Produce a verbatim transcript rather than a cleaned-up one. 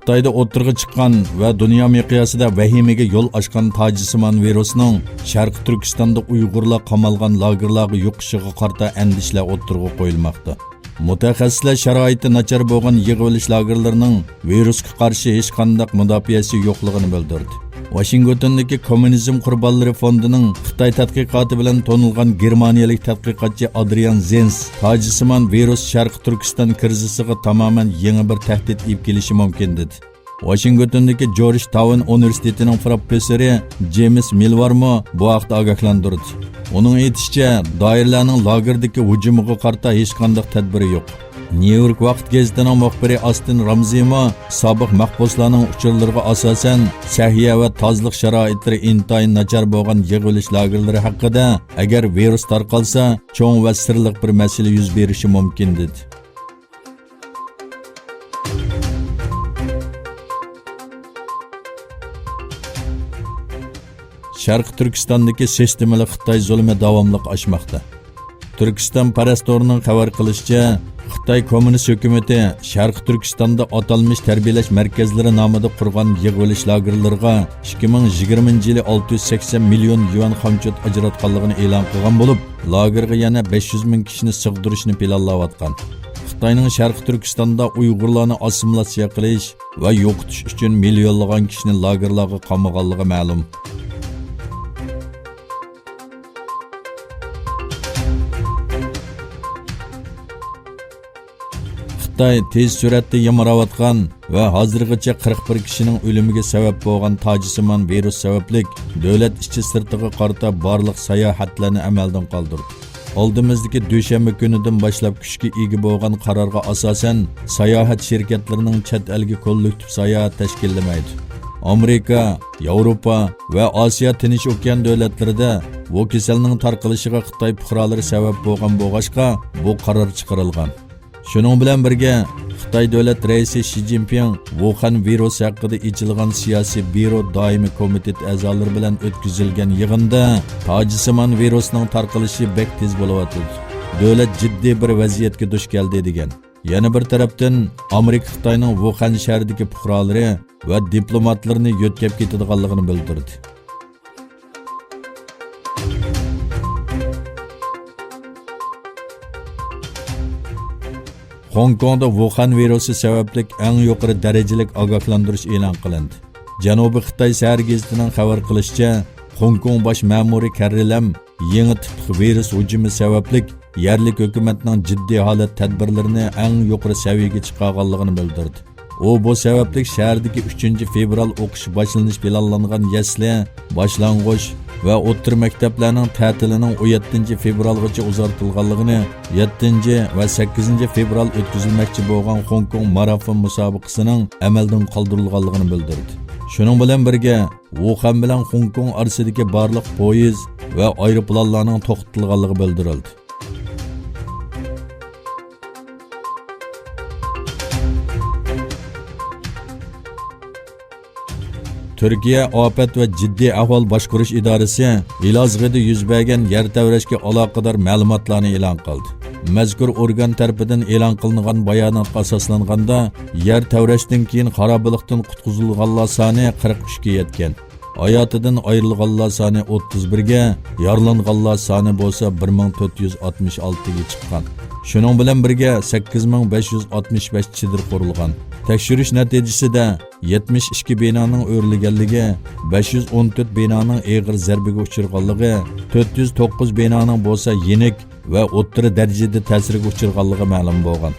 خىتايدا ئوتتۇرىغا چىققان ۋە دۇنيا مىقياسىدا ۋەھىمىگە يول ئاچقان تاجسىمان ۋىرۇسنىڭ شەرقىي تۈركىستاندا ئۇيغۇرلار قامالغان لاگېرلارغا يۇقۇشىغا قارىتا ئەندىشىلەر ئوتتۇرىغا قويۇلماقتا. مۇتەخەسسىسلەر شارائىتى ناچار بولغان يىغىۋېلىش لاگېرلىرىنىڭ ۋىرۇسقا قارشى ھېچقانداق مۇداپىئەسى يوقلۇقىنى بىلدۈردى. ۋاشىنگتوندىكى كوممۇنىزم قۇربانلىرى فوندىنىڭ خىتاي تەتقىقاتى بىلەن تونۇلغان گېرمانىيەلىك تەتقىقاتچى ئادرىيان زېنس تاجسىمان ۋىرۇس شەرقىي تۈركىستان كىرىزىسىغا تامامەن يېڭى بىر تەھدىت ئېلىپ كېلىشى مۇمكىن، دېدى. ۋاشىنگتوندىكى جورج تاۋن ئۇنىۋېرسىتېتىنىڭ پروفېسسورى جېيمس مىلۋارمۇ بۇ ھەقتە ئاگاھلاندۇردى. ئۇنىڭ ئېيتىشىچە، دائىرىلەرنىڭ لاگېردىكى ھۇجۇمىغا قارىتا ھېچقانداق تەدبىرى يوق. نيۇ يورك ۋاقىت گېزىتىنىڭ مۇخبىرى ئاستىن رامزىمۇ سابىق مەھبۇسلارنىڭ ئۇچۇرلىرىغا ئاساسەن، سەھىيە ۋە تازىلىق شارائىتلىرى ئىنتايىن ناچار بولغان يىغىۋېلىش لاگېرلىرى ھەققىدە، ئەگەر ۋىرۇس تارقالسا، چوڭ ۋە سىرلىق بىر مەسىلە يۈز بېرىشى مۇمكىن، دېدى. شەرقىي تۈركىستاندىكى سىستېمىلىق خىتاي زۇلۇمى داۋاملىق ئاشماقتا. تۈركىستان پەرەس تورىنىڭ خەۋەر قىلىشىچە، خىتاي كوممۇنىست ھۆكۈمىتى شەرقىي تۈركىستاندا ئاتالمىش تەربىيەلەش مەركەزلىرى نامىدا قۇرغان يىغىۋېلىش لاگېرلىرىغا ئىككى مىڭ يىگىرمىنچى يىلى ئالتە يۈز سەكسەن مىليون يۈەن خامچوت ئاجراتقانلىقىنى ئېلان قىلغان بولۇپ، لاگېرغا يەنە بەش يۈز مىڭ كىشىنى سىغدۇرۇشنى پىلانلاۋاتقان. خىتاينىڭ شەرقىي تۈركىستاندا ئۇيغۇرلارنى ئاسسىمىلياتسىيە قىلىش ۋە يوقىتىش ئۈچۈن مىليونلىغان كىشىنى لاگېرلارغا قامىغانلىقى مەلۇم. خىتاي تېز سۈرئەتتە يىمىراۋاتقان ۋە ھازىرغىچە قىرىق بىر كىشىنىڭ ئۆلۈمىگە سەۋەب بولغان تاجسىمان ۋىرۇس سەۋەبلىك دۆلەت ئىچى سىرتىغا قارىتا بارلىق ساياھەتلەرنى ئەمەلدىن قالدۇردى. ئالدىمىزدىكى دۈشەنبە كۈنىدىن باشلاپ كۈچكە ئىگە بولغان قارارغا ئاساسەن، ساياھەت شىركەتلىرىنىڭ چەت ئەلگە كوللېكتىپ ساياھەت تەشكىللىمەيدۇ. ئامېرىكا، ياۋروپا ۋە ئاسىيا تىنچ ئوكيان دۆلەتلىرىدە بۇ كېسەلنىڭ تارقىلىشىغا خىتاي پۇقرالىرى سەۋەب بولغان بولغاچقا، بۇ قارار چىقىرىلغان. شۇنىڭ بىلەن بىرگە، خىتاي دۆلەت رەئىسى شى جىنپىڭ ۋۇخەن ۋىرۇسى ھەققىدە ئېچىلغان سىياسىي بيۇرو دائىمىي كومىتېت ئەزالىرى بىلەن ئۆتكۈزۈلگەن يىغىندا، تاجسىمان ۋىرۇسنىڭ تارقىلىشى بەك تېز بولۇۋاتىدۇ. دۆلەت جىددىي بىر ۋەزىيەتكە دۇچ كەلدى، دېگەن. يەنە بىر تەرەپتىن، ئامېرىكا خىتاينىڭ ۋۇخەن شەھىرىدىكى پۇقرالىرى ۋە دىپلوماتلىرىنى يۆتكەپ كېتىدىغانلىقىنى بىلدۈردى. خوڭكوڭدا ۋۇخەن ۋىرۇسى سەۋەبلىك ئەڭ يۇقىرى دەرىجىلىك ئاگاھلاندۇرۇش ئېلان قىلىندى. جەنۇبىي خىتاي سەھەر گېزىتىنىڭ خەۋەر قىلىشىچە، خوڭكوڭ باش مەمۇرىي كەررىلەم يېڭى تىپلىق ۋىرۇس ھۇجۇمى سەۋەبلىك يەرلىك ھۆكۈمەتنىڭ جىددىي ھالەت تەدبىرلىرىنى ئەڭ يۇقىرى سەۋىيەگە چىقارغانلىقىنى بىلدۈردى. ئۇ بۇ سەۋەبلىك شەھەردىكى ئۈچىنچى فېۋرال ئوقۇش باشلىنىش پىلانلانغان يەسلى، باشلانغۇچ ۋە ئوتتۇرا مەكتەپلەرنىڭ تەتىلىنىڭ ئون يەتتىنچى فېۋرالغىچە ئۇزارتىلغانلىقىنى، يەتتىنچى ۋە سەككىزىنچى فېۋرال ئۆتكۈزۈلمەكچى بولغان خوڭكوڭ مارافون مۇسابىقىسىنىڭ ئەمەلدىن قالدۇرۇلغانلىقىنى بىلدۈردى. شۇنىڭ بىلەن بىرگە، ۋۇخەن بىلەن خوڭكوڭ ئارىسىدىكى بارلىق پويىز ۋە ئايروپىلانلارنىڭ توختىتىلغانلىقى بىلدۈرۈلدى. تۈركىيە ئاپەت ۋە جىددىي ئەھۋال باشقۇرۇش ئىدارىسى ئېلازىغىدا يۈز بەرگەن يەر تەۋرەشكە ئالاقىدار مەلۇماتلارنى ئېلان قىلدى. مەزكۇر ئورگان تەرىپىدىن ئېلان قىلىنغان باياناتقا ئاساسلانغاندا، يەر تەۋرەشتىن كېيىن خارابىلىقتىن قۇتقۇزۇلغانلار سانى قىرىق ئۈچكە يەتكەن. ھاياتىدىن ئايرىلغانلار سانى ئوتتۇز بىرگە، يارىلانغانلار سانى بولسا بىر مىڭ تۆت يۈز ئاتمىش ئالتىگە چىققان. شۇنىڭ بىلەن بىرگە، سەككىز مىڭ بەش يۈز ئاتمىش بەش چېدىر قۇرۇلغان. تەكشۈرۈش نەتىجىسىدە، يەتمىش ئىككى بىنانىڭ ئۆرۈلگەنلىكى، بەش يۈز ئون تۆت بىنانىڭ ئېغىر زەربىگە ئۇچرىغانلىقى، تۆت يۈز توققۇز بىنانىڭ بولسا يېنىك ۋە ئوتتۇرا دەرىجىدە تەسىرگە ئۇچرىغانلىقى مەلۇم بولغان.